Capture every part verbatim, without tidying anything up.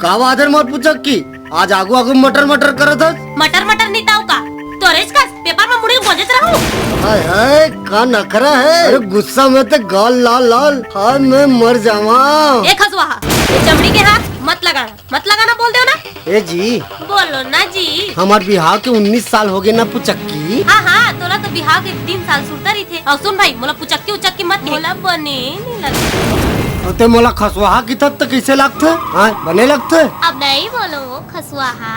का बात हे मोर पुचक्की? आज आगू आगू मटर मटर करत हस। मटर मटर निताऊ का? तोरेच कस पेपर में मुड़ी गोंजत रहू। हाय हाय, का नखरा हे। अरे गुस्सा में ते गाल लाल लाल। हाय मैं मर जावा। ए खसुआहा, ये चमड़ी के हाथ मत लगाना, मत लगाना बोल देव ना। ए जी। बोलो ना जी। हमार बिहाव के उन्नीस साल हो गए ना पुचक्की। हाँ हाँ, तोला तो बिहाव के तीन साल सुरता रहिथे। अउ सुन भाई, मोला पुचक्की उचक्की मत कहे। मोला बने नहीं लगता। अउ ते मोला खसुआहा किथस त कइसे लगथे? हाँ, बने लगथे? अब नहीं बोलो खसुआहा।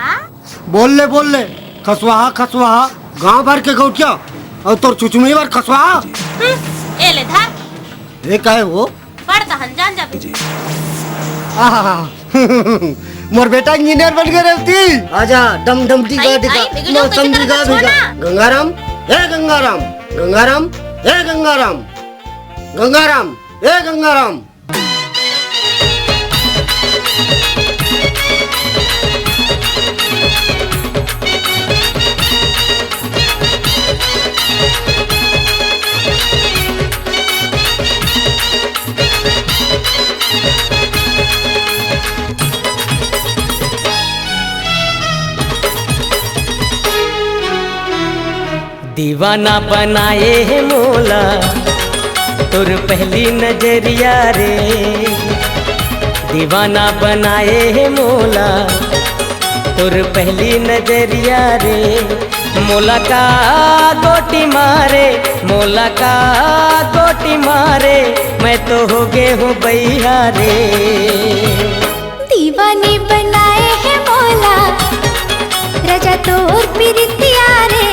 बोल ले, बोल ले, खसुआहा, खसुआहा, गांव भर के गौटिया, अउ तोर छुछुमी भर खसुआहा। हम्म, ए ले धर। ये का हे वो? पढ़ तहन जान जाबे। आहा, मोर बेटा इंजीनियर बन गे रेवती। आजा, डम डम डिगा आई, डिगा, आई, बिगड़ो मौसम कैसे डिगा करता डिगा। छोड़ना? गंगाराम, ए गंगाराम, गंगाराम, ए गंगाराम, गंगाराम, ए गंगाराम। दीवाना बनाए हे मोला तोर पहली नजरिया रे। दीवाना बनाए हे मोला तोर पहली नजरिया रे। मोला का गोटी मारे, मोला का गोटी मारे, मैं तो हो गे हूँ बइहा रे। दीवानी बनाए हे मोला राजा तोर पिरितिया रे।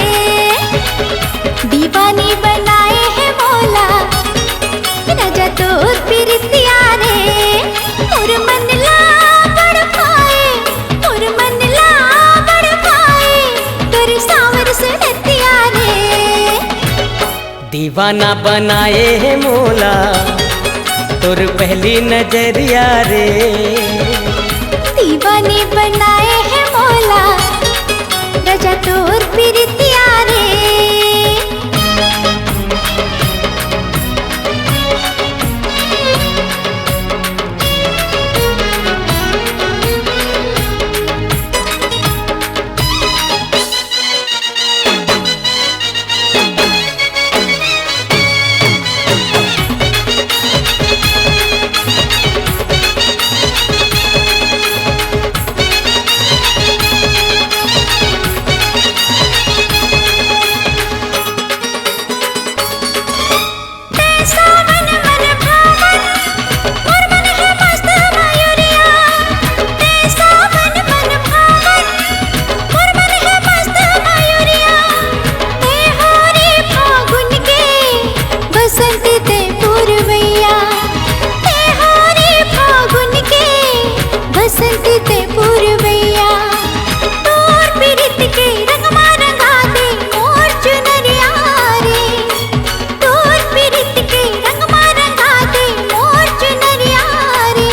दीवानी बनाए हे मोला राजा तोर पिरितिया रे। मोर मन ला बड़ भाए, मोर मन ला बड़ भाए, तोर साँवर सुरतिया रे। दीवाना बनाए हे मोला तोर पहली नजरिया रे। दीवानी बनाए हे मोला राजा तोर पिरितिया रे। तैं सावन मन भावन, मोर मन हे मस्त मयूरिया। तैं सावन मन भावन, मोर मन हे मस्त मयूरिया। तैं हो रे फागुन के बसंत तैं पुरवैया। तैं हो रे फागुन के बसंत तैं पुरवैया। तोर पिरित के रंग मा रंगा दे मोर चुनरिया रे। तोर पिरित के रंग मा रंगा दे मोर चुनरिया रे।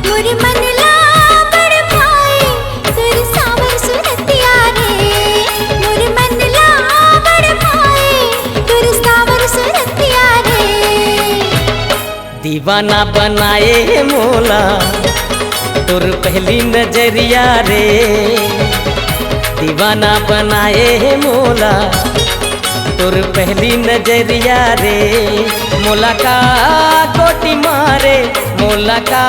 मोर मन ला बड़ भाए तोर साँवर सुरतिया रे। मोर मन ला बड़ भाए तोर साँवर सुरतिया रे। दीवाना बनाए हे मोला तोर पहली नजरिया रे। दीवाना बनाए हे मोला तोर पहली नजरिया रे। मोला का गोटी मारे, मोला का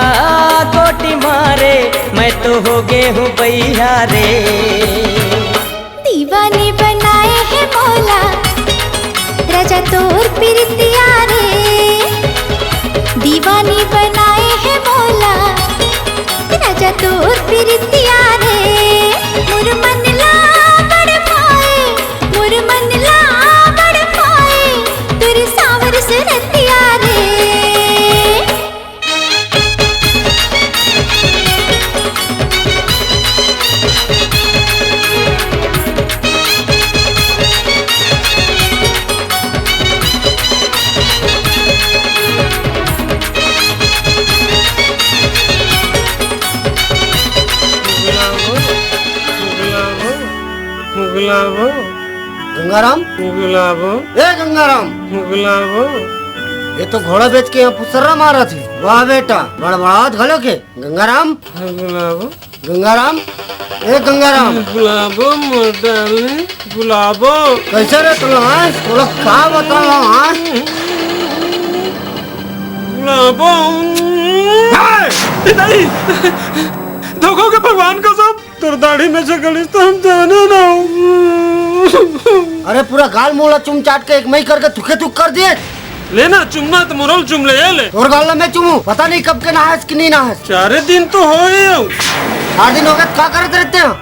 गोटी मारे, मैं तो हो गे हूँ बइहा रे। दीवानी बनाए हे मोला राजा तोर पिरितिया रे। दीवानी बनाए हे मोला राजा तोर पिरितिया रे। मोर मन ला बड़ भाए, मोर मन ला बड़ भाए, तोर साँवर सुरतिया रे। मुगला बो, मुगला बो, मुगला बो। गंगाराम। मुगला बो। ए गंगाराम। मुगला बो। ये तो घोड़ा बेच के यहाँ पुसर्रा मारत हे। वाह बेटा, बड़बड़ात घलो के। गंगाराम, गुलाबो। गंगाराम, ए गंगाराम। गुलाबो, मोर डार्लिंग, गुलाबो। कैसे रे तोला, हाँ? तोला का बताओ, हाँ? गुलाबो। ए दाई, धोखो के भगवान कसम, तोर दाढ़ी में से गलिस तो हम जाने ना। अरे पूरा गाल मुंह ला चुम चाट के एक मई करके थुके थुक कर दिए। लेना चुमना तो मोरो ल चुम ले, ये ले। तोर गाल ला मैं चुमू, पता नहीं कब के नहास कि नहीं नहास। चारे दिन तो हो गए हो। चार दिन हो गए, का करत रहते हो?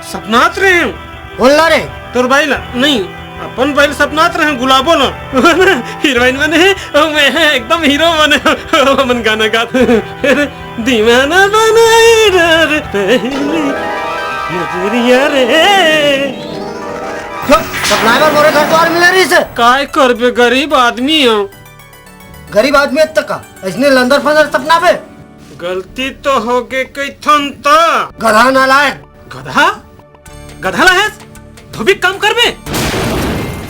सपनात रहे हो। बोल ना रे। तोर बाई ला नहीं, अपन बाई ला सपनात रहे हो, गुलाबो ला। हीरोइन बने है, ओ मैं है एकदम हीरो बने हो। हमन गाना गात। दीवाना बनाए रे पहली नजरिया रे। चुप, सपनाए बर मोरे घर द्वार मिले रहिस हे। काय करबे, गरीब आदमी हो। गरीब आदमी हे त का, अइसने लंदर फंदर सपनाबे? गलती तो होगे कइथन त। गधा नालायक। गधा? गधा ला हेस? धोबी काम करबे?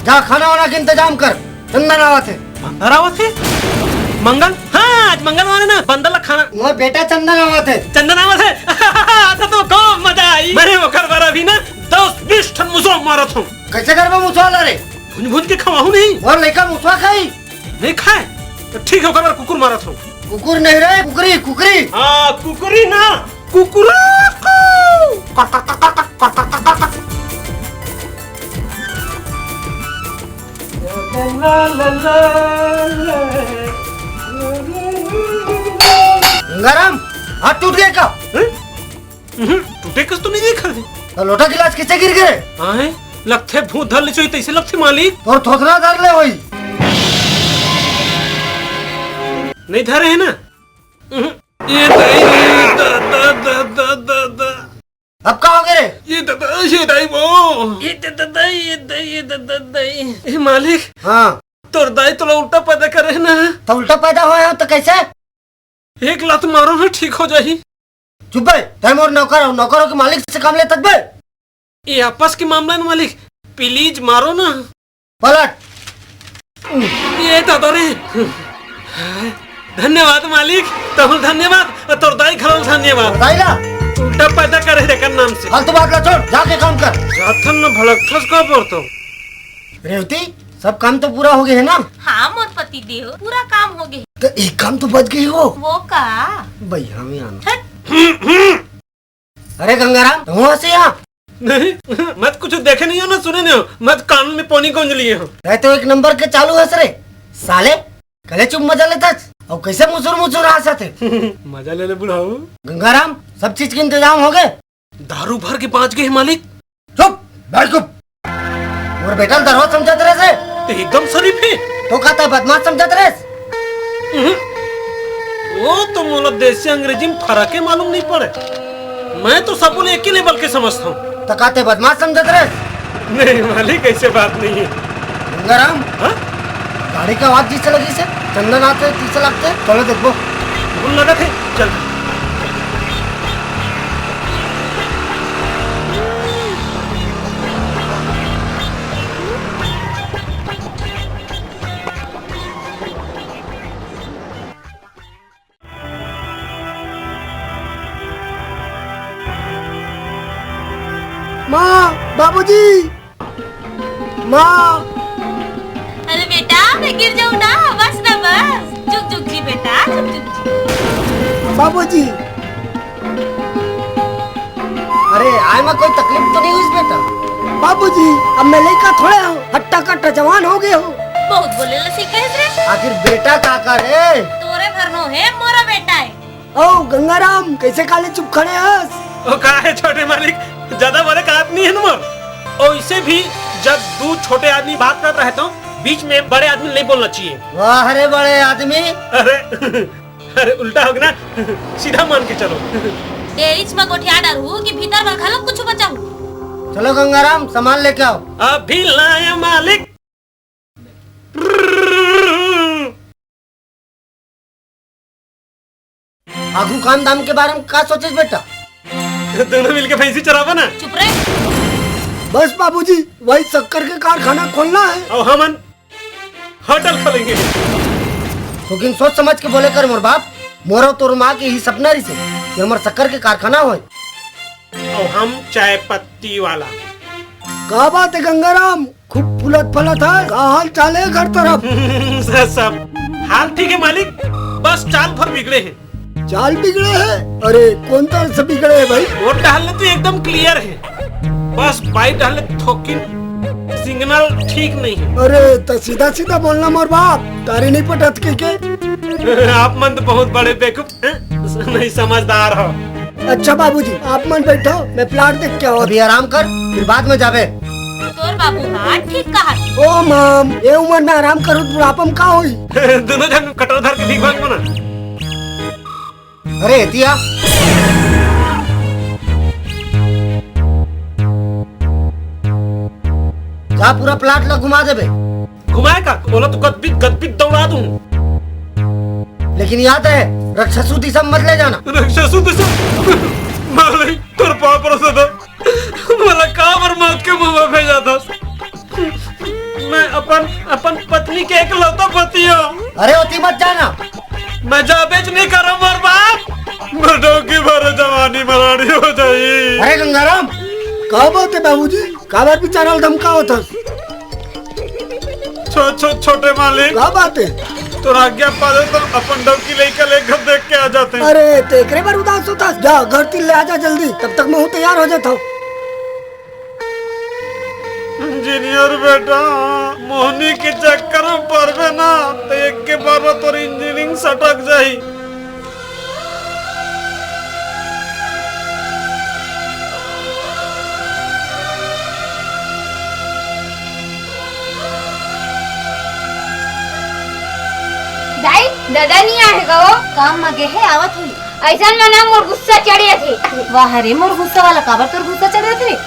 जा खाना वाना के इंतजाम कर, चंदन आवत हे। बंदर आवत हे? मंगल? हाँ, आज मंगलवार हे ना, बंदर ला खाना। मोर बेटा चंदन आवत हे। चंदन आवत हे? अच्छा, तो खूब मजा आई। मैं ओकर बर अभी ना दस बीस ठन मुसवा मारत हूँ। कैसे करबे मुसवा ला रे? भूंज भूंज के खवाहूँ नहीं। मोर लइका मुसवा खाई। नहीं खाए? तो ठीक है, ओकर बर कुकुर मारत हूँ। कुकुर नहीं रे, कुकरी, कुकरी। हाँ, कुकरी ना, कुकुरा। गंगाराम, हाथ टूट गया का? हम्म, टूटे कस तो नहीं देखा थे। तो लोटा गिलास किसे गिर गए? हाँ है, लगथे भूत धर ले चोई तैसे लगथे मालिक। तोर थोथना धर ले वही। नहीं धरे है ना? हम्म, ये दाई रे, दा, दा, दा। अब का हो गए रे? ये दादा, ये दाई वो। ये दादा, ये दाई, ये दादा, दाई। ए मालिक, हाँ। तोर दाई तोला उल्टा पैदा करे है ना? तो उल्टा पैदा होए हो तो कैसे? एक लात मारो ना, ठीक हो जाही। चुप बे, तै मोर नौकर हो, नौकर हो के मालिक से काम लेथस बे। ये आपस के मामला है ना मालिक, please मारो ना। पलट। ये दादा रे। धन्यवाद मालिक, तहुल धन्यवाद, और तोर दाई घलो धन्यवाद। दाई ला? उल्टा पैदा करे हे तेकर नाम से। फालतू बात ला छोड़, जाके काम कर। जाथन न भड़कथस का परतो। रेवती, सब काम तो पूरा हो गए है ना? हाँ मोर पति देव, पूरा काम हो गए। तो एक काम तो बच गई हो। वो का? भैया में आना। हट। अरे गंगाराम, तहूँ हंसे यहाँ? नहीं, मैं तो कुछ देखे नहीं हो ना सुने नहीं हो, मैं तो कान में पानी गूंज लिए हूँ। तै तो एक नंबर के चालू हंस रे साले, कले चुप मजा लेथस, और कैसे मुसुर मुसुर हंसत हे। मजा ले ले बुढ़ाऊ। गंगाराम, सब चीज के इंतजाम हो गए? दारू भर के बांच गए मालिक। चुप, बैठ चुप। मोर बेटा ल दरोगा समझत रहे से? ते एकदम शरीफ हे। तो का तै बदमाश समझत रहे? हम्म। वो तो मोला देसी अंग्रेजी में फरक हे मालूम नहीं पड़े। मैं तो सबो ल एक ही level के समझता हूँ। तो का तै बदमाश समझत रहे? नहीं मालिक, ऐसे बात नहीं है। गंगाराम, हाँ? गाड़ी का आवाज जिसे लगी से, चंदन आते, तीसे लगते, चलो देखो। भूल लगा थे, चल। माँ, बाबूजी, माँ। अरे बेटा, मैं गिर जाऊँ ना, बस ना बस। झुक झुक जी बेटा, झुक झुक जी। बाबूजी। अरे, आय में कोई तकलीफ तो नहीं हुई बेटा? बाबूजी, अब मैं लइका थोड़े हूँ, हट्टा कट्टा जवान हो गए हूँ। बहुत बोले ला सीखे रे। आखिर बेटा का करे? तोरे भरनो है, मोरा बेटा है। ओ गंगाराम, कैसे काले चुप खड़े हस? ओ का है छोटे मालिक, ज्यादा बड़े का आदमी है ना। ओइसे भी जब दू छोटे आदमी बात करत रहे तो बीच में बड़े आदमी नहीं बोलना चाहिए। वाह रे बड़े आदमी। अरे, अरे उल्टा हो गया ना, सीधा मान के चलो। एरीच में गोठिया डारू कि भीतर बर घलो कुछ बचाऊ। चलो गंगाराम, सामान लेके आओ। अभी लाया मालिक। आगू काम धाम के बारे में का सोचेस बेटा? दोनों मिलके भैंसी चरावा ना। चुप रहे। बस बाबूजी, वही शक्कर के कारखाना खोलना है। और हमन होटल खोलेंगे। लेकिन सोच समझ के बोले कर मोर बाप, मोर अउ तोर माँ के ही सपना रहिसे कि हमर शक्कर के कारखाना होय। अउ हम चाय पत्ती वाला। का बात है गंगाराम, खूब फुलत फलत है, का हाल चाल है घर तरफ? सब, सब हाल ठीक है मालिक, बस चाल भर बिगड़े हैं। चाल बिगड़े है? अरे, कौन तरह से बिगड़े है भाई? वोट डालने तो एकदम क्लियर है, बस बाई डालने थोकिन सिग्नल ठीक नहीं है। अरे, तो सीधा सीधा बोलना मोर बाप, तारी नहीं पटत के, के? आप मन तो बहुत बड़े बेवकूफ हैं, नहीं समझदार हो। अच्छा बाबूजी, आप मन बैठो, मैं प्लाट देख के आओ। अभी आराम कर, फिर बाद में जाबे। तोर बाबू हा ठीक कहा। ओ माम, ये उम्र में आराम करो, बुढ़ापा में का होई? दोनों जन कटोरा धर के भीख मांग बना। अरे एतिया, जा पूरा प्लाट ला घुमा देबे। घुमाए का? ओला तो गदबिद गदबिद दौड़ा दूं। लेकिन याद है, रक्षसु दिशा मत ले जाना। रक्षसु दिशा? मालिक, तोर पाँव परसत हंव। मोला काबर मौत के मुंह में भेजा था? मैं अपन, अपन पत्नी के एकलौता पति हंव। अरे ओती मत जाना। मैं जाबेच नहीं करंव मोर बाप। मैं डौकी भरे जवानी मराड़ी हो जाई। अरे गंगाराम। का बात है बाबूजी? काबर बिचारा ल धमकावत हस? छो-, छो-, छोटे मालिक। का बात है? तोर आज्ञा पाले तो अपन डौकी लइका ले घर देख के आ जाते। अरे, तेकरे बर उदास होत हस? जा, घर तीर ले आ जा जल्दी, तब तक मैं हूँ तैयार हो जाता हूँ। इंजीनियर बेटा, मोहनी के चक्कर में परबे ना, तो एक के बार में तोर इंजीनियरिंग सटक जाही। दाई, दादा नहीं आए हे का वो? काम म गे हे, आवत होही। अइसन में ना मोर गुस्सा चढ़ जाथे। वाह रे, मोर गुस्सा वाला, काबर तोर गुस्सा चढ़ जाथे रे?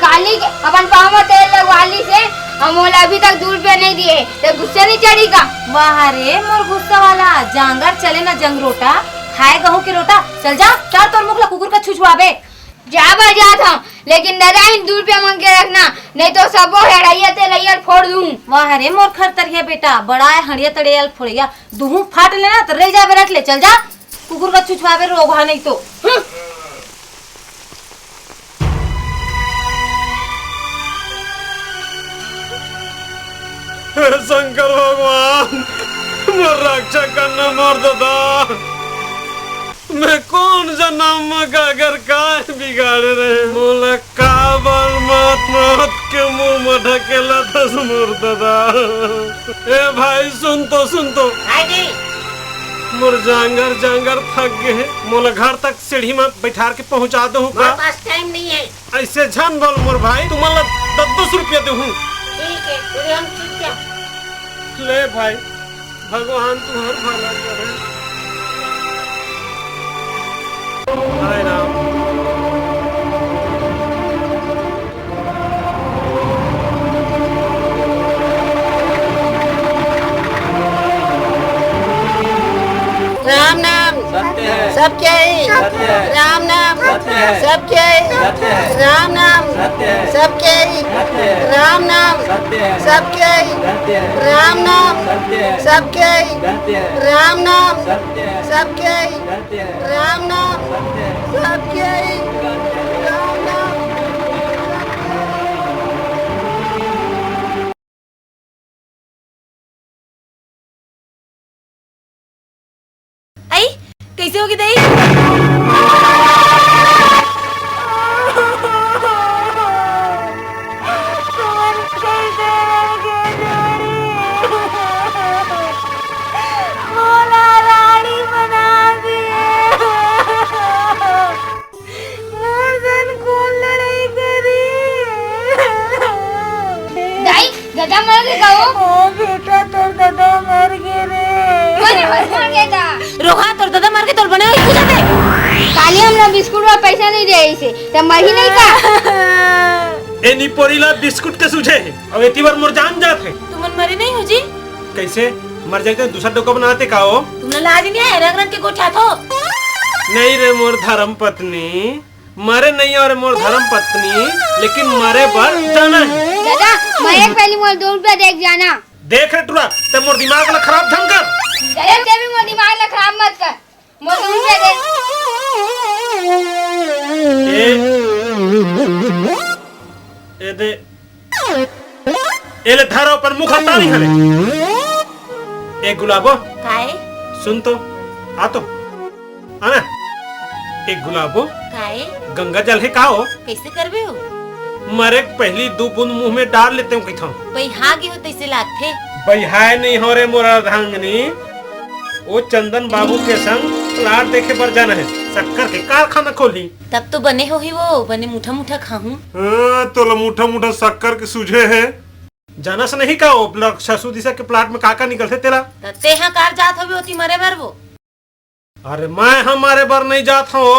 काली के अपन पाँव म तेल लगवा लिस हे, अउ मोला अभी तक दू रुपया नहीं दिए हे, त गुस्सा नहीं चढ़ी का? वाह रे, मोर गुस्सा वाला, जांगर चले ना जंगरोटा, खाए गहूं के रोटा। चल जा, चल तोर मुख ला कुकुर का छुछुआबे। जा बर जात हंव, लेकिन दादा इन दू रुपया मांग के रखना, नहीं तो सबो हड़ैया तेलैया ल फोड़ दूं। वाह रे मोर खरतरिया बेटा, बड़ा है हड़िया तड़िया ल फोड़िया, दुहू फाट लेना तो रेल जाबे रख ले, चल जा, कुकुर का छुछुआबे रोगहा नहीं तो। हम्म। हे शंकर भगवान, मोर रक्षा करना मोर दादा। मैं कौन जनम म काकर काय बिगाड़े रहे? मोला काबर मत, मौत के मुंह म ढकेलत हस मोर दादा। ए भाई, सुन तो, सुन तो। हाँ जी। मोर जांगर, जांगर थक गे हे। मोला घर तक सीढ़ी म बैठार के पहुंचा दो का? मोर पास टाइम नहीं है। ऐसे झन बोल मोर भाई, तुमन ला दस दस रुपया देहूं। ठीक है, पूरे हम चुप जा। ले भाई, भगवान तुम्हार भला करे। हाय राम। राम नाम सत्य है। सबके ही। सत्य है। राम नाम सत्य है। सबके ही। सत्य है। राम नाम सत्य है। सबके ही। सत्य है। राम नाम सत्य है। सबके ही। सत्य है। राम नाम सत्य है। सबके ही। सत्य है। राम नाम सत्य है। सबके ही। सत्य है। राम नाम सत्य है। सबके ही। राम नाम सत्य है। आई, कैसे होगे दाई? मोला रानी बना दिए। मोर सन कोन लड़ाई करी? दाई, ददा मर गे का वो? ओ बेटा, तोर ददा मर गे रे। कोन हे, बस मर गे ता। रोहा, तोर ददा मर गे, तोर बने होई पूजा दे। काली हमला बिस्कुट बर पैसा नहीं दे इसे, त मरही नहीं का? ए निपोरी ला बिस्कुट के सूझे हे, अउ एती बर मोर जान जात हे। तुमन मरे नहीं हो जी? कैसे? मर जाए तो दूसरा डोका बनाते का हो? तुमला लाज नहीं आए, रंग रंग के गोठियाथो। नहीं रे मोर धर्म पत्नी, मरे नहीं हो रे मोर धर्म पत्नी, लेकिन मरे बर जाना है। दादा, मैं एक पहली मोर दो रुपया देख जाना। देख रे टुरा, ते मोर दिमाग ला खराब झन कर। चले देवी, मोर दिमाग ला खराब मत कर। मोर उनके दे। ए, ए दे। ए ले धरो अपन मुंह खाता नहीं हले। ए गुलाबो। काय? सुन तो। आ तो। आना। ए गुलाबो। काय? गंगा जल हे का हो? कैसे करबे हो? मरे के पहली दू बूंद मुंह में डाल लेते हो कथों। बइहा गे हो तैसे लागथे। बइहाए नहीं हो रे मोर अर्धांगिनी। ओ चंदन बाबू के संग प्लाट देखे बर जाना हे। शक्कर के कारखाना खोलही। तब तो बने होही वो, बने मुठा मुठा खाहूं। हाँ, तोला मुठा मुठा शक्कर के सूझे हे। जानस नहीं का ओ ब्लॉक ससुर दिशा के प्लाट में का का निकलथे तेला? त तेहा कार जात होबे ओती मरे बर वो। अरे मैं हा मरे बर नहीं जात हंव।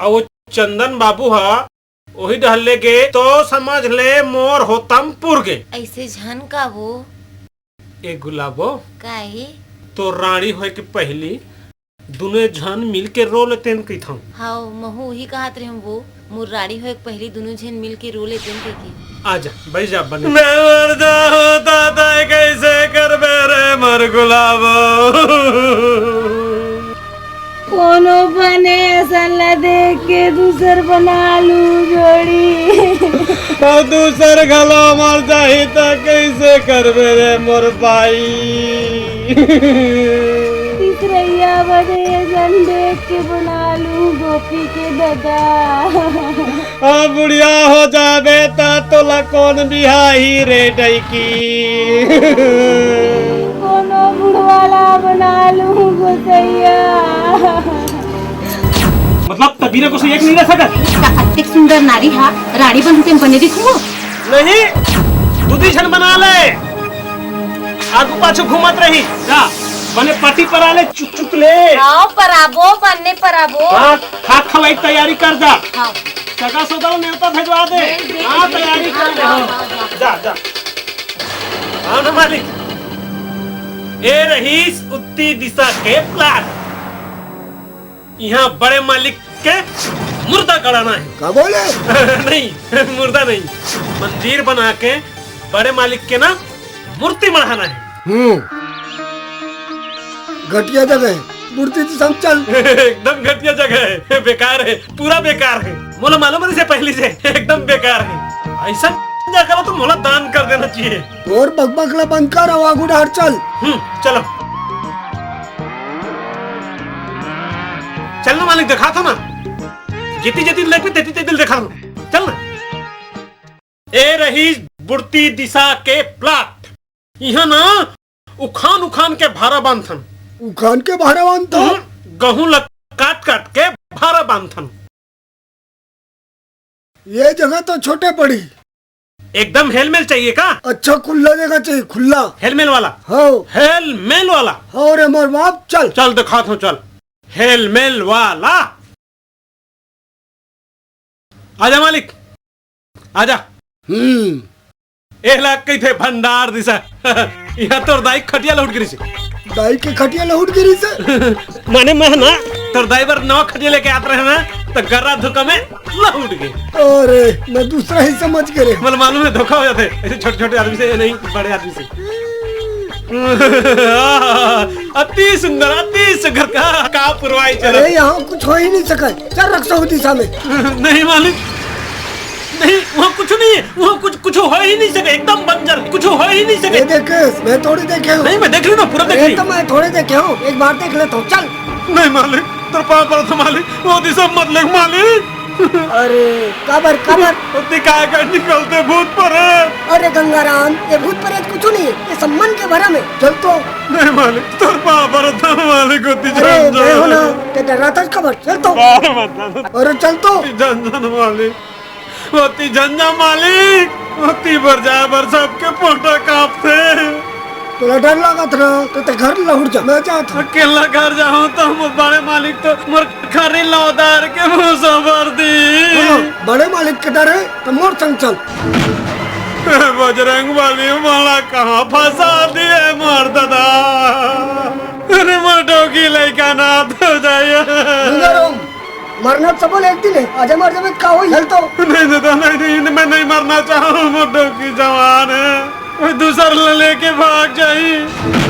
अउ वो चंदन बाबू हा ओही डहर ले गे तो समझ ले मोर होतम पुर गे। ऐसे झन का वो। ए गुलाबो। काहे? तो रानी होए के पहली दुनो झन मिल के रो लेतेन कहिथंव। हाव, महू उही कहत रहेंव वो, मोर रानी होए के पहिली दुनो झन मिल के रो लेतेन कहिके। आजा, बइठ जा बने। मैं मर जाहूं त तैं कइसे करबे रे मोर गुलाबो? कोनो बने असन ला देख के दूसर बना लूं जोड़ी। अउ दूसर घलो मर जाही त कइसे करबे रे मोर बाई? तीसरइया बने असन देख के बना लूं गोपी के ददा। अब बुढ़िया हो जाबे त तोला कोन बिहाही रे डैकी? कोनो बुढ़वा ला बना लूं गोसइया। मतलब तबीरा को से एक नहीं रह सकत? का अतेक सुंदर नारी हा रानी बनहूं तेन बने दिखहूं? नहीं, दू दी झन बना ले। आगू पाछू घूमत रही। जा, बने पटी परा ले, चुक चुक ले। हाव, पराबो, बने पराबो। हाँ, खात खवाई के तैयारी कर जा। हाव। सगा सौदा ला नेवता भेजवा दे। भेज दे, हाँ, भेज दे। तैयारी कर ले, हाँ, हाँ। हाँ, हाँ। जा, जा। हाँ ना मालिक। ए रहीस उत्ती दिशा के प्लाट। इहाँ बड़े मालिक के मुर्दा गड़ाना हे। का बोले? नहीं, मुर्दा नहीं, मंदिर बना के बड़े मालिक के ना मूर्ति मढ़ाना हे। हम्म, घटिया जगह हे, मूर्ति तो सब चल। एकदम घटिया जगह हे, बेकार हे, पूरा बेकार हे। मोला मालूम रहिसे पहली से, एकदम बेकार हे। अइसन जगह ला तो मोला दान कर देना चाहिए। तोर बकबक ला बंद कर, अउ आगू डहर चल। हम्म, चलो। चल ना मालिक, देखात हंव ना। जेती जेती लेगबे, तेती तेती देखात हंव। चल ना। ए रहीस बुड़ती दिशा के प्लाट। इहाँ ना उखान उखान के भारा बांधथन। उखान के भारा बांधथन? हम्म, गहूं ला काट काट के भारा बांधथन। ये जगह तो छोटे पड़ी। एकदम हेलमेल चाहिए का? अच्छा, खुल्ला जगह चाहिए, खुल्ला। हेलमेल वाला? हाँ। हेलमेल वाला? हाँ रे मोर बाप, चल। चल, देखात हंव, चल। हेलमेल वाला। आजा मालिक, आजा। हम्म। एला कहिथे भंडार दिशा। इहाँ तोर दाई के खटिया लहुट गिरिसे। दाई के खटिया लहुट गिरिसे? माने मैं ना, तोर दाई बर नवा खटिया लेके आत रहेंव ना, त गर्रा धुका में लहुट गे। अरे, मैं दूसरा ही समझ गे रहेंव। मतलब मालूम हे, धोखा हो जाथे ऐसे छोटे-छोटे आदमी से, नहीं, बड़े आदमी से। अति सुंदर, अति सुंदर। का, का पुरवाई चला। अरे, यहाँ कुछ हो ही नहीं सके। चल, रख सौ दिशा में। नहीं मालिक, नहीं, वहाँ कुछ नहीं है, वहाँ कुछ, कुछ हो ही नहीं सके, एकदम बंजर, कुछ हो ही नहीं सके। ये देख, मैं थोड़ी देखे हूँ। नहीं, मैं देख रही हूँ ना, पूरा देख रही हूँ। तो मैं थोड़े देखे हूँ, एक बार देख लेता हूँ, चल। नहीं मालिक, तोर पाँव परत हंव मालिक, वो दिशा मत लेग मालिक। अरे, काबर, काबर? ओती काय का निकलते भूत प्रेत। अरे गंगाराम, ये भूत प्रेत कुछ नहीं है, ये सम्मान के भरम है। चल तो। नहीं मालिक, तोर पाँव परत हंव मालिक, ओती झन जा। मैं हंव ना, ते डर्राथस काबर, चल तो। अरे चल तो। ओती झन जा मालिक, ओती झन जा मालिक, ओती बर जाए बर सबके पोटा कांपथे। तोला डर लागत रहा, त ते घर लहुट जा, मैं जात हंव। अकेला घर जाहूं त मोर बड़े मालिक तो मोर खरी लौदार के भूसा भर दी। हाँ, बड़े मालिक के डर हे, त मोर संग चल। हे बजरंग बली, मोला कहाँ फंसा दिए मोर ददा। अरे मोर डौकी लइका नाथ हो जाइए। गंगाराम, मरना सबो ला एक दिन हे, आजा मर जाबे का होही, चल तो। नहीं ददा, नहीं, नहीं, मैं नहीं मरना चाहूँ, मोर डौकी जवान हे। कोई दूसर ला लेके भाग जाही।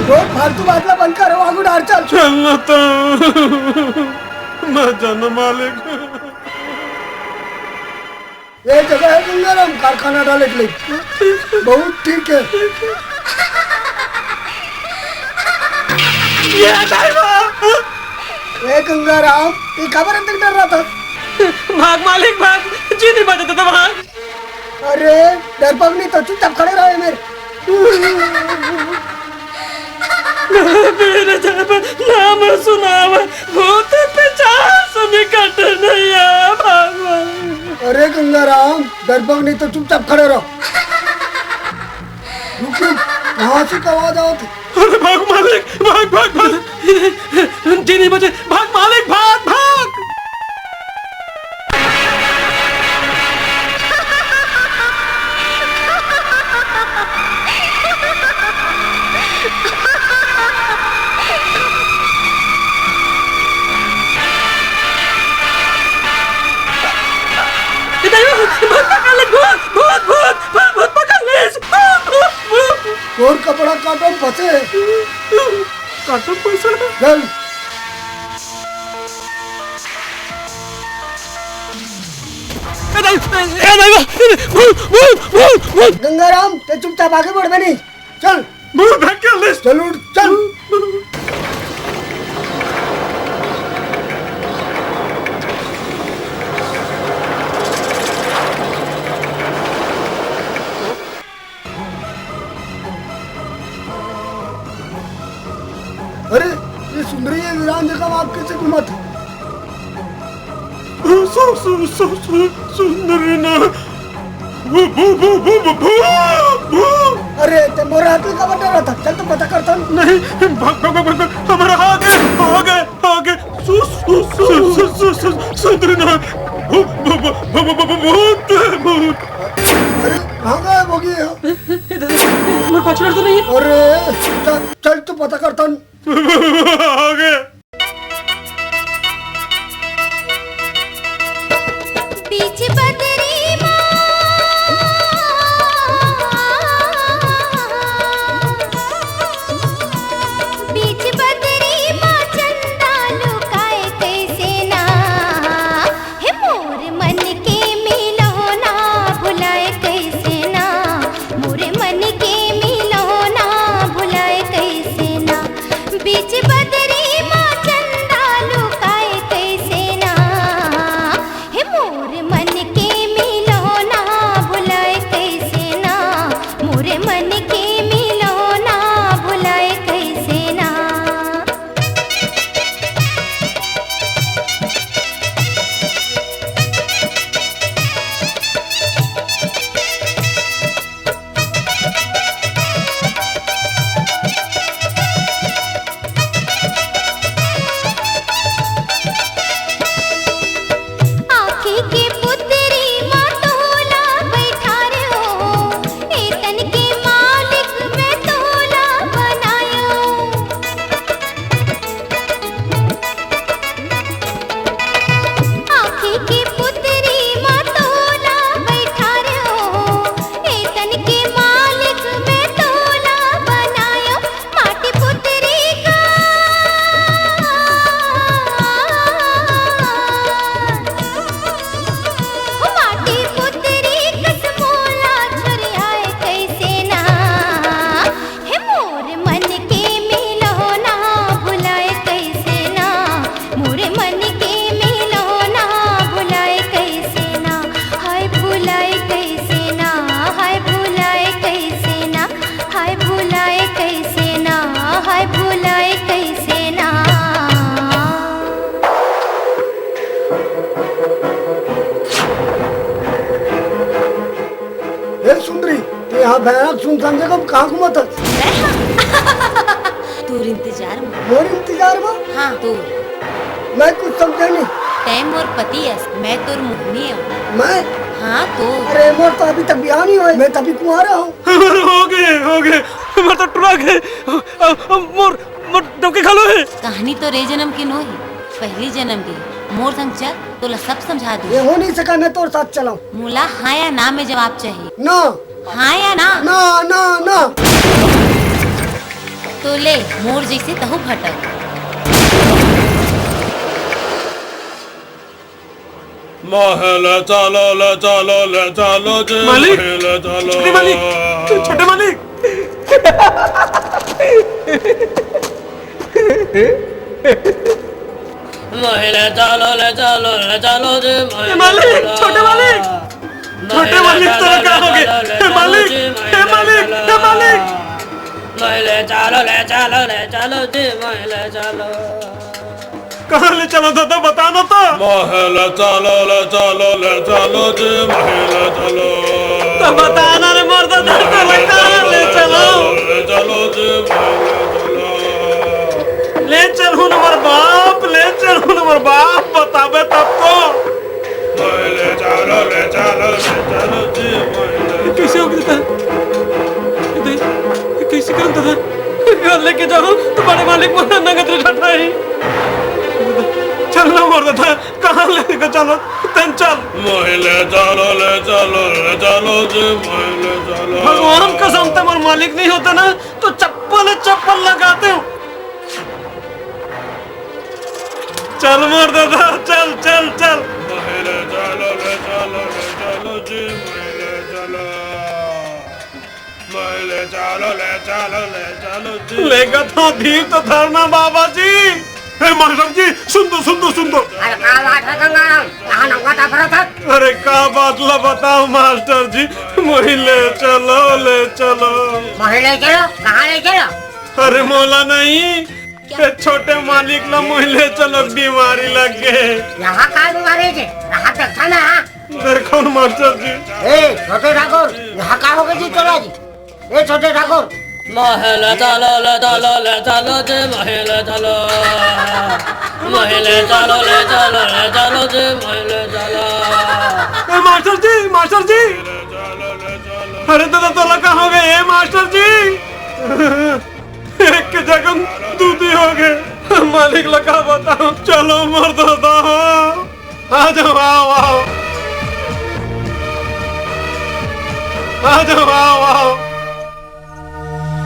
वो फालतू बात ला बंद करो, आगू डार चल। चल ना तो। मैं जाना मालिक। ये जगह है गंगाराम, कारखाना डाले के लिए। बहुत ठीक है। ये ड्राइवर। ए गंगाराम, ये काबर अंदर डर रहा था? भाग मालिक, भाग, जी नहीं बचता था, भाग। अरे, डरपोक नहीं तो चुपचाप खड़े रहो, मेरे। मेरे जब नाम सुनाव, भूत पिशाच निकट नहीं आवा, भगवान। अरे गंगाराम, डरपोक नहीं तो चुपचाप खड़े रहो। रुक, रुक, कहाँ से आवाज आवत हे? अरे भाग मालिक, भाग, भाग, भाग। जी नहीं बचे, भाग मालिक, भाग, भाग। ए दाई, भूत पकड़ ले, भूत, भूत, भूत, भूत, भूत पकड़ ले, भूत, भूत, भूत। तोर कपड़ा काटो फंसे। काटो फंसे। चल। ए दाई, ए दाई, भूत, भूत, भूत, भूत। गंगाराम, ते चुपचाप आगे बढ़ बे नहीं। चल। भूत धक्के ले। चल उठ, चल। अरे, ये सुंदरी ये वीरान जगह आप कैसे घुमाते? सु-, सु-, सु-, सु-, सुंदरी ना। भू-, भू-, भू-, भू-, भू-, भू-, भू-। अरे, ते मोर हाथ में का बन रहा था? चल तो पता करता हूँ। नहीं, भाग, भाग, भाग, भाग, भाग। हमारा हाथ है, आगे, आगे। सु-, सु-, सु-, सु-, सु-, सु-, सुंदरी ना। भू-, भू-, भू-, भू-, भू-, भू-, भूत है, भूत। अरे, कहाँ गायब हो गए हो? मैं पछड़ तो नहीं। अरे, चल, चल तो पता करता हूँ। आगे। बीच बदरी मा, बीच बदरी मा चंदा लुकाए कैसे ना, हे मोर मन के मिलौना भुलाए कैसे ना, मोर मन के मिलौना भुलाए कैसे ना, बीच बदरी मा चंदा लुकाए कैसे ना, हे मोर मन के मिलौना भुलाए कैसे ना, मोर मन के मिलौना भुलाए कैसे ना। आँखी के पुतरी मा तोला बैठारे हो, ए तन के मालिक मैं तोला बनायो। आँखी के पुतरी मा तोला बैठारे हो, ए तन के मालिक मैं तोला बनायो। माटी पुतरी का, ओ माटी पुतरी कस मोला छुरियाए कैसे ना, हे मोर मन के मिलौना भुलाए कैसे ना, मोर मन के मिलौना भुलाए कैसे ना, हाय भुलाए कैसे ना, हाय भुलाए कैसे ना। हाय भुलाए कैसे ना, हाय भुलाए कैसे ना। ए सुंदरी, ते यहाँ भयानक सुनसान जगह में कहाँ घूमत हस? मैं? तोर इंतजार में। मोर इंतजार में? हाँ, तोर। मैं कुछ समझे नहीं। तैं मोर पति अस, मैं तोर मोहनी हूँ। मैं? हाँ, तोर। अरे, मोर तो अभी तक ब्याह नहीं हुआ है, मैं तो अभी कुंवारा हूँ। हो गे, हो गे, मोर तो टुरा गे, अ, अ, मोर, मोर डौकी घलो हे। कहानी तो रे जन्म के नोहे, पहली जन्म के। मोर संग चल, तोला सब समझा दूँ। ये हो नहीं सका, मैं तोर साथ चलाऊँ। मोला हाँ या ना में जवाब चाहिए। ना। हाँ या ना? ना, ना, ना। तो ले, मोर जइसे तहू भटक। मोहे ले चलो, ले चलो, ले चलो जी, मालिक! मोहे ले चलो। छोटे मालिक! छोटे मालिक! मोहे ले चलो, ले चलो, ले चलो जी, मोहे ले मालिक, चलो। छोटे मालिक, छोटे मालिक, तोला का होगे? हे मालिक, हे मालिक, हे मालिक। मोहे ले चलो, ले चलो, ले चलो जी, मोहे ले चलो। कहाँ ले चलो दादा, बता ना तो। मोहे ले चलो, ले चलो, ले चलो जी, मोहे ले चलो। तो बता ना रे मोर दादा, तोला कहाँ ले चलो? ले चलो जी, मोहे ले चलो। ले चलहूँ ना मोर बाप, ले चलहूँ ना मोर बाप, बताबे तब तो। मोहे ले चलो, ले चलो, ले चलो जी, मोहे ले कैसे हो गया था? ये कैसे करता था? घर लेके जाओ, तुम्हारे मालिक मोला नगद रे ढठाई। चल ना मोर दादा, कहाँ लेके चलो, तेन चल। मोहे ले चलो, ले चलो, ले चलो जी, मोहे ले चलो। भगवान कसम, ते मोर मालिक नहीं होता ना, तो चप्पल चप्पल लगाते हो। चल मोर दादा, चल, चल, चल। मोहे ले चलो, ले चलो, ले चलो जी, मोहे ले चलो। मोहे ले चलो, ले चलो, ले चलो जी। लेगा तो धीर तो धरना बाबा जी। हे मास्टर जी, सुन तो, सुन तो, सुन तो। अरे का बात है गंगाराम? कहाँ नंगा टापरा था? अरे का बात ला बताओ मास्टर जी, मोहे ले चलो, ले चलो। मोहे ले चलो? कहाँ ले चलो? अरे मोला नहीं, ये छोटे मालिक ला मोहे ले चलो, बीमारी लग गे। यहाँ का बीमारी है? यहाँ देखा ना। देखो न मास्टर जी। ए, छोटे ठाकुर, यहाँ का हो गया जी तोला जी? ए, छोटे ठाकुर। मोहे ले चलो, ले चलो, ले चलो जी, मोहे ले चलो। मोहे ले चलो, ले चलो, ले चलो जी, मोहे ले चलो। ए, मास्टर जी, मास्टर जी। अरे दादा, तोला का हो गया, ए, मास्टर जी? एक के जगह दू दी हो गए। मालिक ला का बताओ, चलो मोर दादा हो। आ जाओ, आओ, आओ। आ जाओ, आओ, आओ।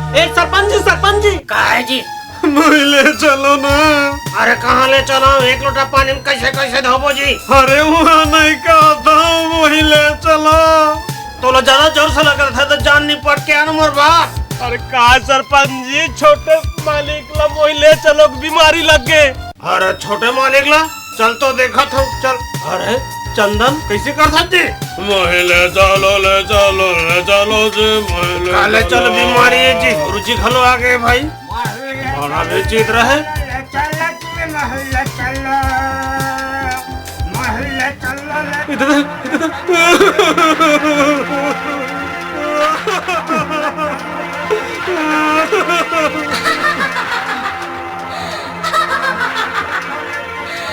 ए सरपंच जी, सरपंच जी। का है जी? मोही ले चलो ना। अरे कहाँ ले चलो? एक लोटा पानी में कैसे, कैसे धोबो जी? अरे वहाँ नहीं कहता हूँ, मोही ले चलो। तोला ज्यादा जोर से लगत है तो जान निपट के आना मोर बाप। अरे का सरपंच जी, छोटे मालिक ला मोही ले चलो, बीमारी लग गे। अरे छोटे मालिक ला, चल तो देखत हूँ, चल। अरे चंदन, कैसे कर सकते? मोही ले चलो, ले चलो, ले चलो जी, मोही ले काले चलो। चलो बीमारी है जी, गुरुजी घलो आ गए भाई। बड़ा बेचित रहे। इधर, इधर।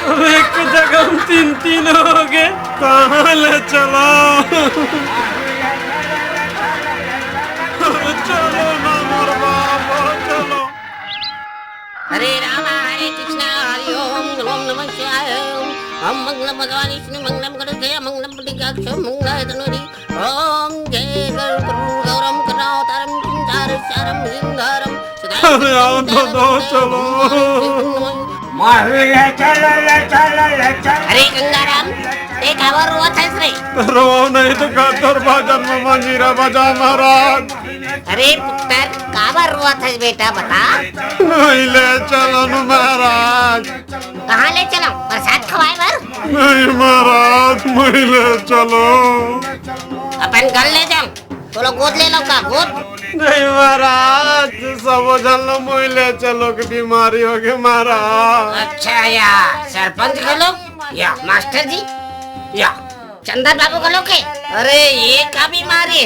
अब एक जगह हम तीन, तीन हो गए। कहाँ ले चलो? चलो ना मोर बाबा, चलो। हरे राम, हरे कृष्णा, हरि ओम, ओम नमः शिवाय। ओम मंगलम भगवान विष्णु, मंगलम गरुड़ ध्वजा, मंगलम पुंडरीकाक्ष, मंगलाय तनोरी। ओम जय गरुड़ प्रभु गौरम करुणावतारम चिंतार सारम सिंहारम। अरे आओ तो दो, चलो। माही ले चलो, ले चलो, ले चलो। अरे गंगाराम, ते काबर रोवत हस रे? रोवो नहीं तो का तोर भजन में मंजीरा बजा महाराज। अरे पुत्र, काबर रोवत हस बेटा, बता। मोही ले चलो न महाराज। कहाँ ले चलो? प्रसाद खवाए बर? नहीं महाराज, मोही ले चलो। अपन घर ले जाओ, तोला गोद ले लो का, गोद? नहीं महाराज, सबो झन ला मोही ले चलो के बीमारी हो गई महाराज। अच्छा या सरपंच घलो, या मास्टर जी, या चंदन बाबू घलो के। अरे ये का बीमारी?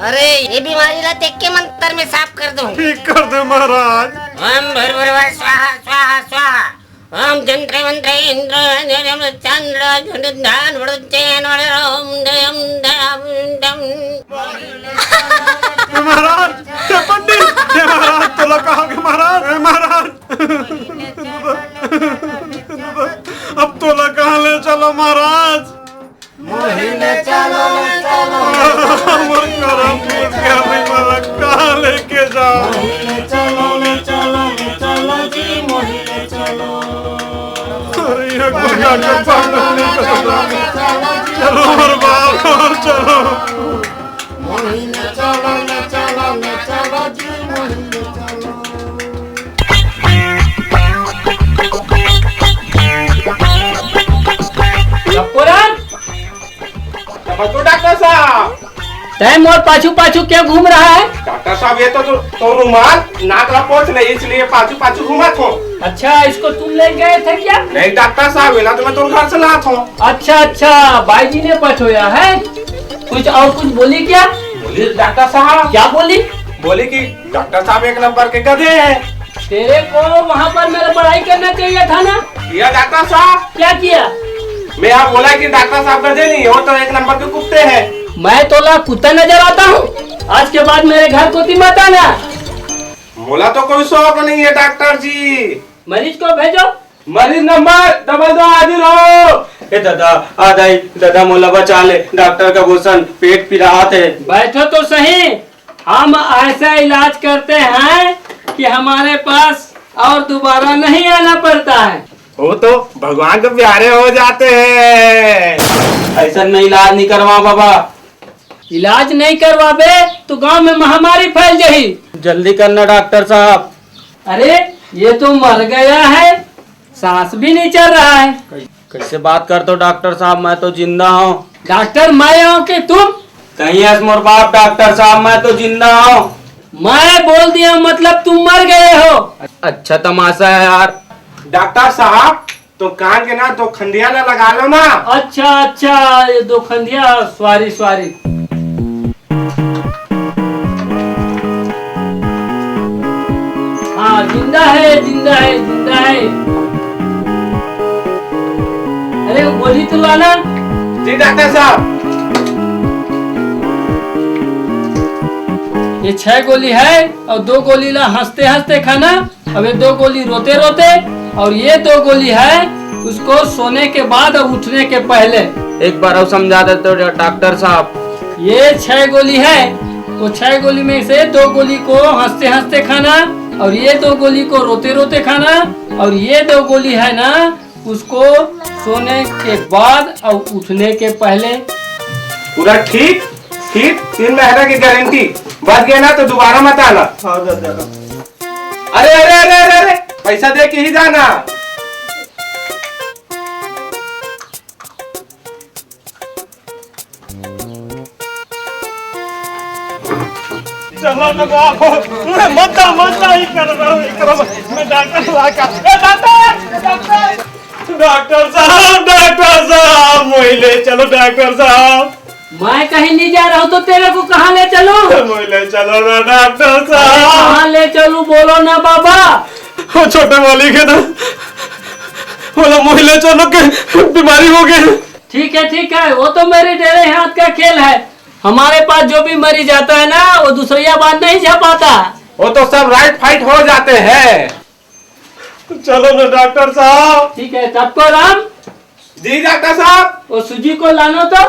अरे ये बीमारी ला तेके मंत्र में साफ कर दूं। ठीक कर दे महाराज। ओम भूर्भुवः स्वाहा स्वाहा स्वाहा। ओम जंत्र मंत्र इंद्र चंद्र ध्यान वरुचैन ओम दयम दयम दम। महाराज, हे पंडित, हे महाराज, तोला का हो गे महाराज, हे महाराज। अब तोला कहाँ ले चलो महाराज? मोही ले चलो, ले चलो। मोर करम चलो, हमारे बाप, चलो। चप्पू राम। नमस्ते डॉक्टर साहब। तय मोर पाछू पाछू क्यों घूम रहा है? डॉक्टर साहब, ये तो, तो, तो रुमाल नाक ला पोंछ ले, इसलिए पाछू पाछू घूमत हो। अच्छा, इसको तुम ले गए थे क्या? नहीं डॉक्टर साहब, ये ना तो मैं तुम घर से लात हो। अच्छा अच्छा, बाई जी ने पठोया है। कुछ और कुछ बोली क्या? बोली डॉक्टर साहब। क्या बोली? बोली कि डॉक्टर साहब एक नंबर के गधे हैं। तेरे को वहाँ पर मेरा बड़ाई करना चाहिए था ना। किया डॉक्टर साहब। क्या किया? मैं यहाँ बोला कि डॉक्टर साहब गधे नहीं हो तो एक नंबर के कुत्ते हैं। मैं तोला कुत्ता नजर आता हूँ? आज के बाद मेरे घर कोती मत आना। मोला तो कोई शौक नहीं है डॉक्टर जी। मरीज को भेजो। मरीज नंबर डबल दो हाजिर हो। ए दादा, आ दाई, दादा मोला बचा ले, डॉक्टर का भूषण पेट पिरात है। बैठो तो सही, हम ऐसा इलाज करते हैं कि हमारे पास और दोबारा नहीं आना पड़ता है। वो तो भगवान के प्यारे हो जाते हैं। ऐसा में इलाज नहीं करवा बाबा। इलाज नहीं करवाबे तो गांव में महामारी फैल जाही। जल्दी करना डॉक्टर साहब। अरे, ये तो मर गया है, सांस भी नहीं चल रहा है। कै-, कैसे बात करते हो डॉक्टर साहब, मैं तो जिंदा हूँ। डॉक्टर मैं हूँ कि तुम? कहीं ऐस मोर बाप डॉक्टर साहब, मैं तो जिंदा हूँ। मैं बोल दिया मतलब तुम मर गए हो। अच्छा तमाशा है यार। डॉक्टर साहब, तो कान के ना दो खंडिया ला लगा लो ना। अच्छा अच्छा, ये दो खंडिया, सॉरी सॉरी। हाँ, जिंदा है, जिंदा है, जिंदा है। अरे वो गोली तो लाना। जी डॉक्टर साहब। ये छह गोली है और दो गोली ला हंसते हंसते खाना। अब ये दो गोली रोते रोते, और ये दो गोली है उसको सोने के बाद और उठने के पहले। एक बार और समझा देते हो डॉक्टर साहब। ये छह गोली है, वो छह गोली में से दो गोली को हंसते हंसते खाना, और ये दो गोली को रोते रोते खाना, और ये दो गोली है ना, उसको सोने के बाद और उठने के पहले। पूरा ठीक ठीक, तीन महीना की गारंटी। बच गया ना तो दोबारा मत आना। हाँ दादा। अरे अरे अरे अरे अरे, पैसा दे के ही जाना। चलो ना बाबू, मत जा, मत जा, ये कर रहा हूँ, ये कर रहा हूँ। मैं डॉक्टर ला के, ए डॉक्टर, डॉक्टर, डॉक्टर साहब, डॉक्टर साहब, मोही ले चलो डॉक्टर साहब। मैं कहीं नहीं जा रहा हूँ तो तेरे को कहाँ ले चलूँ? मोही ले चलो ना डॉक्टर साहब। कहाँ ले चलूँ बोलो ना बाबा। वो छोटे वाली के तो बोला मोही ले चलो के बीमारी हो गई। ठीक है ठीक है, वो तो मेरे डेरे हाथ का खेल है। हमारे पास जो भी मरीज आता है ना, वो दूसरिया बात नहीं झपाता। वो तो सब राइट फाइट हो जाते हैं। चलो ना डॉक्टर साहब। ठीक है, टपको राम। जी डॉक्टर साहब। वो सूजी को लानो तो।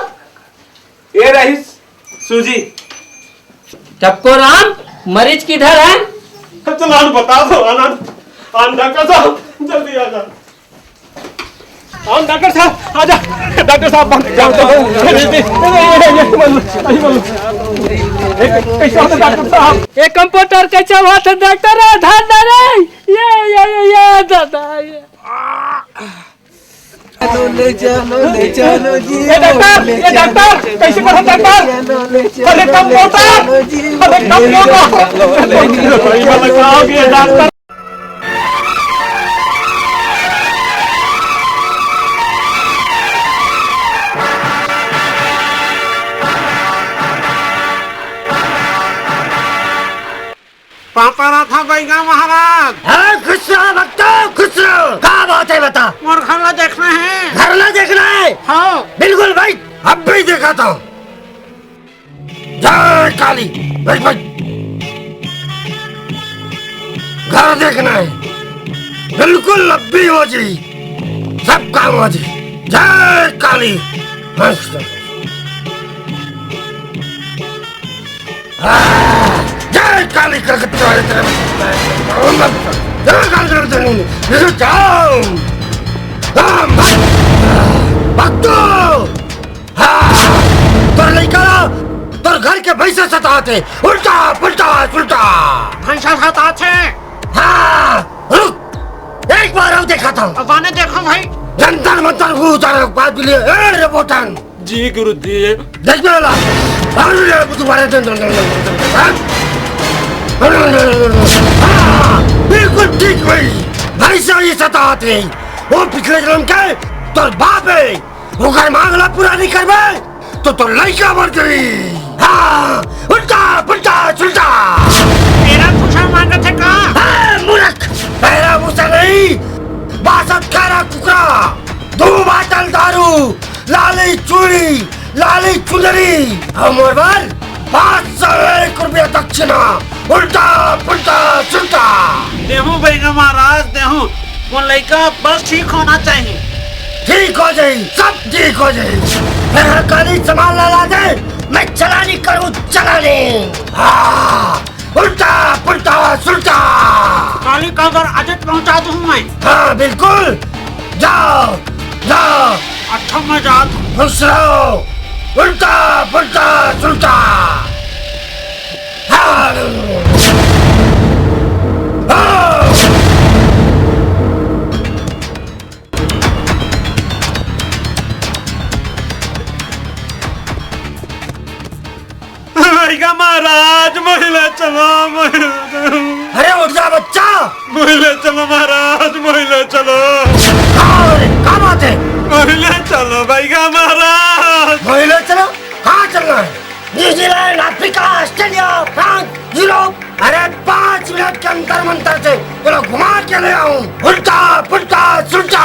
ये रही सूजी। टपको राम, मरीज किधर है? चलो, आन बता दो, आन, आन, आन डॉक्टर साहब, जल्दी आ जा। आन डॉक्टर साहब, आ जा। डॉक्टर साहब, बंद कर दो। अरे, अरे, अरे, अरे, अरे, अरे, अरे, कैसे हो डॉक्टर साहब? ए कंपाउंडर, कैसे हुआ था डॉक्टर? ए, धर, धर, ए। ये, ये, ये, ये, दादा, ये। ले चलो, ले चलो जी, ए डॉक्टर, ले ए डॉक्टर, चलो, कैसे करो डॉक्टर? ले चलो, अरे कम बोलता, चलो जी, अरे कम बोलता। ले चलो, ले चलो, ये डॉक्टर। पापा रहा था बैगा महाराज। हाँ, खुश रहो भक्तो, खुश रहो। का बात है बता? मोर घर ला देखना है। घर ला देखना है? हाँ। बिल्कुल भाई, अब भी देखा था। जय काली। बैठ, बैठ। घर देखना है, बिल्कुल अब भी हो जी, सब काम हो जी। जय काली। हाँ, जय काली कलकत्ता वाले तेरे, जय काली कलकत्ता वाले, जाओ। हाँ, भाग। भाग तो। हाँ, तोर लइका ला तोर घर के भैंसा सताथे। उल्टा पुल्टा सुल्टा। भैंसा सताथे? हाँ, रुक, एक बार अउ देखाथंव। अब आने देखो भाई। जंतर मंतर को उतारे बात बोलिए, ए रे बोटन। जी गुरुदेव। देख मेरा ला। अरे, अरे, तुम्हारे दन, दन, दन, दन, दन, दन, हाँ? हाँ, बिल्कुल ठीक भाई। भाई से ये सताथे। वो पिछले जन्म के तोर बाप हे। ओकर मांग ला पूरा नहीं करबे, तो तोर लइका मर जाई। हाँ, उल्टा, पुल्टा, सुल्टा। मेरा भूसा मांगथे का? ए, मूर्ख, मेरा भूसा नहीं, बासठ खाना कुकरा, दो बाटल दारू, लाली चूड़ी, लाली चुनरी, अउ मोर बर पाँच सौ एक रुपया दक्षिणा। उल्टा पुल्टा सुल्टा। देहूं बइगा महाराज, देहूं। मोर लइका बस ठीक होना चाहिए। ठीक हो जाई, सब ठीक हो जाई। मेरा काली सामान ला, ला दे, मैं चलानी करूं, चलानी। हाँ, उल्टा पुल्टा सुल्टा। काली का घर आजच पहुंचा दूं मैं। हाँ, बिल्कुल। जाओ, जाओ। अच्छा, मैं जात हूँ। खुश रहो। उल्टा पुल्टा सुल्टा। हाँ। हाँ। बइगा महाराज, मोहि ले चलो, मोहि ले चलो। अरे उठ जा बच्चा। मोहि ले चलो महाराज, मोहि ले चलो। हाँ, अरे, का बात है? मोहि ले चलो बइगा महाराज। मोहि ले चलो? कहाँ चलना है? New Zealand, Africa, Australia, France, Europe. अरे पाँच मिनट के अंतर मंतर से चलो घुमा के ले आऊं। उल्टा पुल्टा सुल्टा।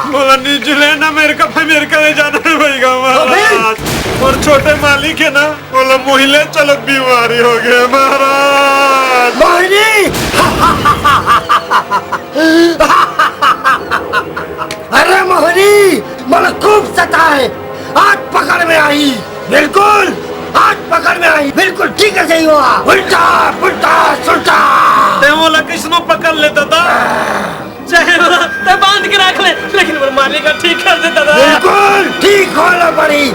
मोला न्यूजीलैंड, अमेरिका, अमेरिका ले जाना है बइगा महाराज। अबे। अउ छोटे मालिक है ना, मोला मोहि ले चलो, बीमारी हो गया महाराज। मोहिनी। अरे मोहिनी, मोला खूब सताए, आज पकड़ में आई। बिल्कुल, आज पकड़ में आई। बिल्कुल ठीक है, सही हुआ। उल्टा पुल्टा सुल्टा। ते मोला कइसनो पकड़ ले दादा। चाहे मोला ते बांध के रख ले, लेकिन मोर मालिक ला ठीक कर दे दादा। बिल्कुल ठीक होना पड़ी।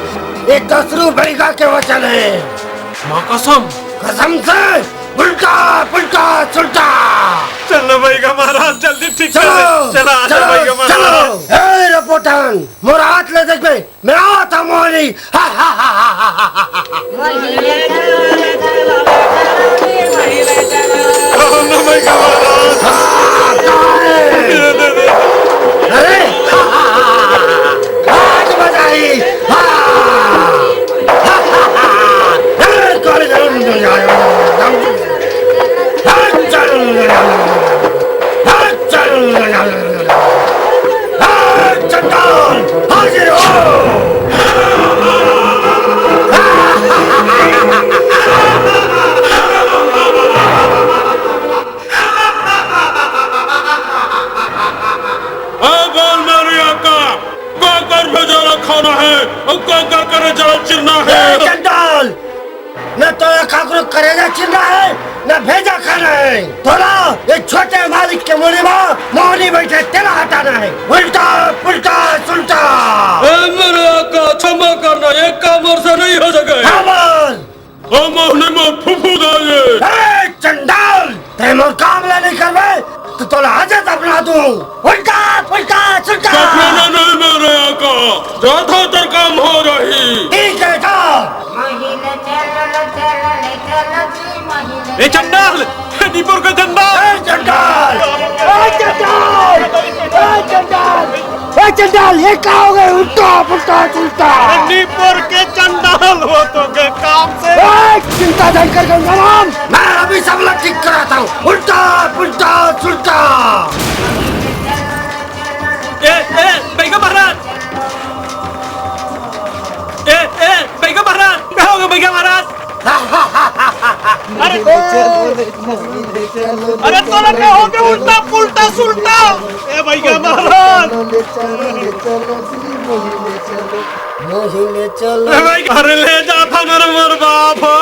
ये दसरू बइगा के वचन है। माँ कसम। कसम से। उल्टा पुल्टा सुल्टा। चलो बइगा महाराज, जल्दी ठीक कर दे। चलो, चला, आजा चलो, बइगा महाराज। चलो। ए रे पोटन, मोर हाथ ले देख बे, मैं आवत हूँ मोहिनी। कहो ना बइगा महाराज। हाँ, कहाँ है? अरे, आज मजा आई। हाँ। चंडाल, हाजिर हो। ए बोल मेरे आका, काकर भेजा ला खाना है अउ काकर करेजा ला चिरना है? ए चंडाल, न तो काकरो करेजा चिरना है, न भेजा खाना है। तोला ये छोटे मालिक के मुड़ी मा मोहिनी बइठे, तेला हटाना है। उल्टा पुल्टा सुल्टा। ए मेरे आका, क्षमा करना, ये काम मोर से नहीं हो सके। हाँ बोल। ओ मोहिनी मोर फुफू दाई। ए चंडाल, ते मोर काम ला नहीं करबे, तो तोला आजे दफना दूं। उल्टा पुल्टा सुल्टा। दफनाना नहीं मेरे आका, जा तो तोर काम हो जाही। ठीक है, जा। ए चंडाल, निपोर के चंडाल। ए चंडाल, ए चंडाल, ए चंडाल, ए चंडाल, ये का हो गए? उल्टा पुल्टा सुल्टा। निपोर के चंडाल हो तो के काम से। ए, चिंता नहीं कर गंगाराम, मैं अभी सब लोग ठीक कराता हूँ। उल्टा पुल्टा सुल्टा। ए, ए, बइगा महाराज। ए, ए, बइगा महाराज। का हो गया बइगा महाराज? अरे, अरे, तोला का हो गया उल्टा पुल्टा सुल्टा? ए बइगा महाराज। मोहिनी चलो। अरे, ले जा था मेरा मोर बाप हो।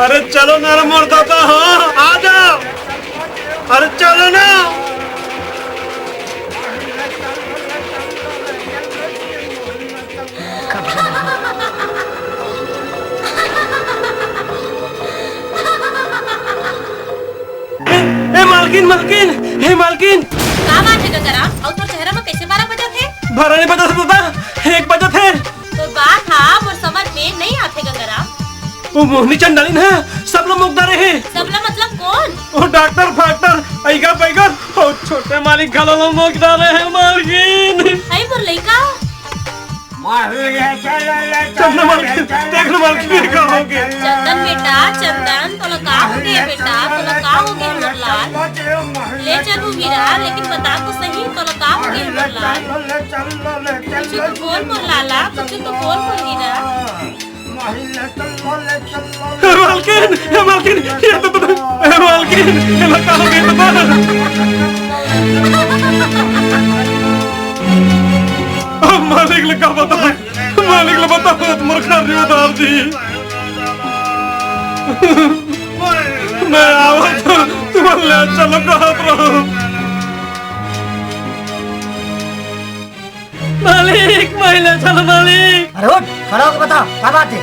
अरे, चलो ना रे मोर दादा हो, आ जाओ। अरे चलो ना। ए, ए मालकिन, मालकिन, हे मालकिन। का बात हे गंगाराम? अउ तोर चेहरा म कइसे बारह बजत हे? बारह नहीं बजत हे दादा, एक बजत हे। तोर बात हा मोर समझ में नहीं आथे गंगाराम। वो मोहनी चंडालिन हे, सबला मुक डारे हे। सबला मतलब कोन? वो डॉक्टर फाक्टर, अइगा पैगर, वो छोटे मालिक घलो ला मुक डारे हे मालकिन। अई मोर लइका। चंदन मालकिन, देख ना मालकिन, ये का हो गे? चंदन बेटा, चंदन, तोला का हो गे बेटा? तोला का हो गे मोर लाल? ले चलहूँ हीरा, लेकिन बता तो सही, तोला का हो गे मोर लाल? कुछ तो बोल मोर लाला, कुछ तो बोल मोर हीरा। हे मालकिन, हे मालकिन, ये तो पता, हे मालकिन, ये लगा हो गया पता। अब मालिक लगा बता। मालिक ल बताओ, मोर खर्री उधार दी। मैं आवत हूँ, तुमन ले चलो कहत रहूँ। मालिक, मैं ले चलो मालिक। अरे उठ, खड़ा होके बता, का बात हे?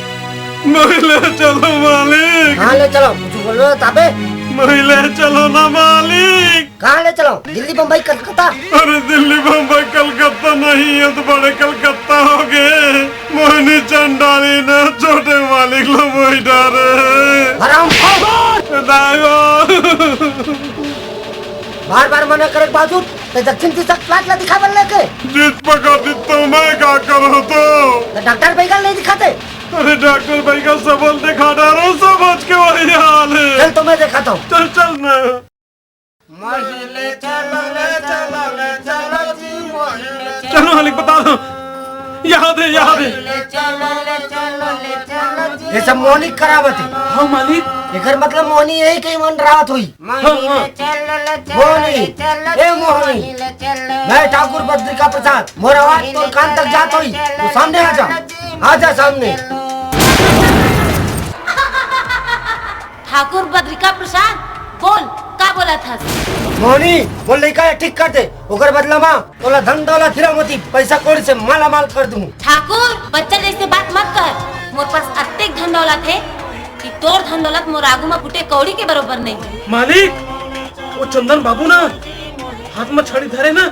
मैं ले चलो मालिक। कहाँ ले चलो? कुछ बोल रहे हो ताबे? मैं ले चलो ना मालिक। कहाँ ले चलो? दिल्ली, बम्बई, कलकत्ता? अरे दिल्ली, बम्बई, कलकत्ता नहीं, ये तो बड़े कलकत्ता हो गए। मोहनी चंडाली ने छोटे मालिक ला मोही डारे। हराम। दाई बार बार मना करे के बावजूद ते दक्षिण दिशा के प्लाट ला दिखा बन लेके। जिस प्रकार से तो मैं का करो तो। तो डॉक्टर बैगल नहीं दिखाते? अरे डॉक्टर बैगल सबल दिखा डारो, समझ के वही हाल है। चल तो मैं दिखाता हूँ। चल चल ना। मोही ले चलो, ले चलो, ले चलो जी, मोही ले चलो। चलो मालिक, बता दो। याद है, याद है। मोही ले चलो, ले चलो, ले चलो जी। ये सब मोहनी करावत है। हाँ मालिक। एकर मतलब मोहनी यही कहीं मन रात हुई। हाँ, हाँ। मोहनी, ए मोहनी, मैं ठाकुर बद्रिका प्रसाद, मोर आवाज तोर कान तक जात होई, तू सामने आ जा, आ जा सामने। ठाकुर बद्रिका प्रसाद, बोल, का बोलत हस? मोहनी, मोर लइका ला ठीक कर दे, ओकर बदला मा तोला धन दौलत हीरा मोती पैसा कौड़ी से माला माल कर दूं। ठाकुर, बच्चा जैसे बात मत कर। मोर पास अतेक धन दौलत हे कि तोर धन दौलत मोर आगू म फूटे कौड़ी के बरोबर नहीं। मालिक, वो चंदन बाबू ना हाथ म छड़ी धरे ना,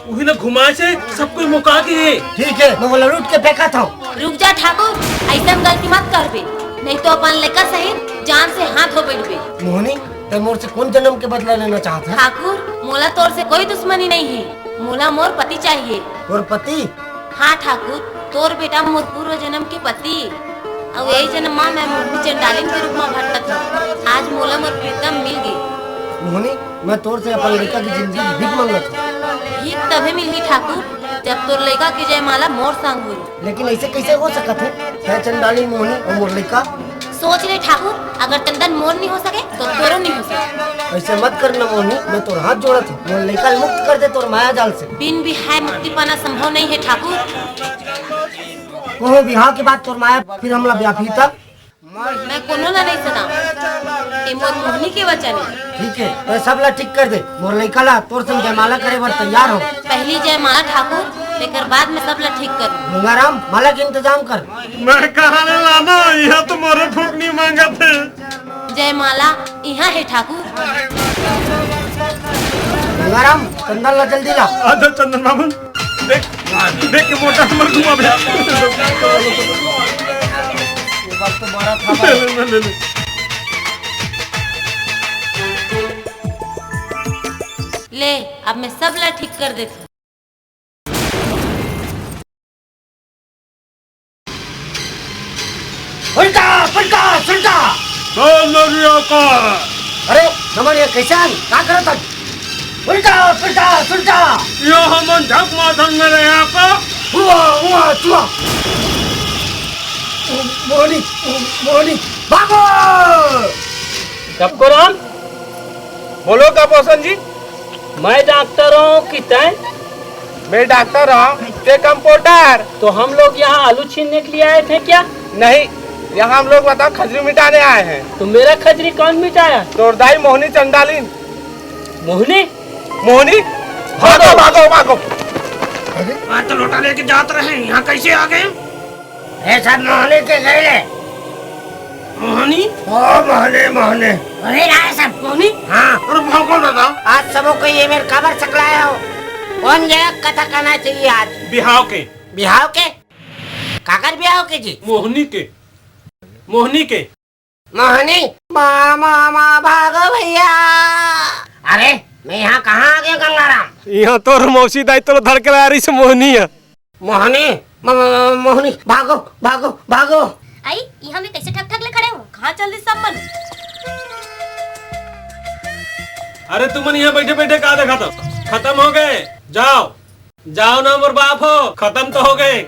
उही ना घुमाए से सब कोई मुका के हे। ठीक है, मैं वो ललूट के फेंका था। रुक जा ठाकुर, ऐसन गलती मत करबे, नहीं तो अपन लेकर सही जान से हाथ धो बैठबे। मोहनी, तै मोर से कौन जन्म के बदला लेना चाहत है? ठाकुर, मोला तोर से कोई दुश्मनी नहीं है, मोला मोर पति चाहिए। तोर पति? हाँ ठाकुर, तोर बेटा मोर पूर्व जन्म के पति, अउ ए जन्म मा मैं मोहनी चंडालिन के रूप मा भटकत हूँ। आज मोला मोर प्रीतम मिल गे। मोहनी, मैं तोर से अपन लड़का की जिंदगी की भीख मांगत हूँ। भीख तभे मिलही ठाकुर, जब तोर लड़का की जयमाला मोर संग होही। लेकिन ऐसे कैसे हो सकत है? है चंडालिन मोहनी और मोर लड़का। सोच ले ठाकुर, अगर चंदन मोर नहीं हो सके तो तोरो नहीं हो सके। ऐसे मत करना मोहनी, मैं तोर हाथ जोड़त हूँ, मोर लइका ल मुक्त कर दे तोर माया जाल से। बिन बिहाय मुक्ति पाना संभव नहीं है ठाकुर। कहो बिहाव के बाद तोर माया फिर हमला व्यापी तब। मैं कोनो ला नहीं सदाऊं, ये मोर मोहनी के वचन है। ठीक है, तो सब ला ठीक कर दे, मोर लइका ला तोर संग जयमाला करे बर तैयार हो। पहली जयमाला ठाकुर, तेकर बाद में सब ला ठीक कर। गंगाराम, माला के इंतजाम कर। मैं कहाँ ले लाना? यह तो मोरे फुकनी मांगत है। जयमाला इहाँ हे ठाकुर। गंगाराम, चंदन ला जल्दी ला। अच्छा चंदन बाबू, देख, देख के मोटा हमर घुमा भैया। ये बात तो मारा था। ले, ले, ले, ले। ले, अब मैं सब ला ठीक कर देती हूँ। उल्टा, उल्टा, उल्टा। चल नरिया का। अरे, नमन ये कैसे आन? का करत हन? उल्टा, उल्टा, उल्टा। यो हमन झक माथन में रहे का? हुआ, हुआ, चुआ। मोहनी, मोहनी, भागो। सबको राम। बोलो का पोषण जी? मैं डॉक्टर हूँ कि तैं? मैं डॉक्टर हूँ, ते कंपाउंडर। तो हम लोग यहाँ आलू छीलने के लिए आए थे क्या? नहीं, यहाँ हम लोग बताओ खजरी मिटाने आए हैं। तो मेरा खजरी कौन मिटाया? तोर दाई मोहनी चंडालिन। मोहनी? मोहनी, भागो, भागो, भागो। अरे, आज तो लोटा लेके जात रहे, यहाँ कैसे आ गए? ये सब मोहनी के गए ले। मोहनी? ओ मोहनी, मोहनी। वही रहा है सब। मोहनी? हाँ। अरे भागो दादा। आज सबो को ये मेरे काबर सकलाए हो? कौन ये कथा कहना चाहिए आज? बिहाव के। बिहाव के? काकर बिहाव के जी? मोहनी के। मोहनी के। मोहनी, माँ, माँ, माँ, भागो भैया। अरे, मैं यहाँ कहाँ आ गया गंगाराम? यहाँ तो मौसी दाई तो धड़के ला रही से मोहनी है। मोहनी, म-, म-, मोहनी, भागो, भागो, भागो। आई, यहाँ में कैसे ठक ठक ले खड़े हो? कहाँ चल दी सब मन? अरे तुमन यहाँ बैठे बैठे का देखा था? खत्म हो गए, जाओ। जाओ ना मोर बाप हो, खत्म तो हो गए।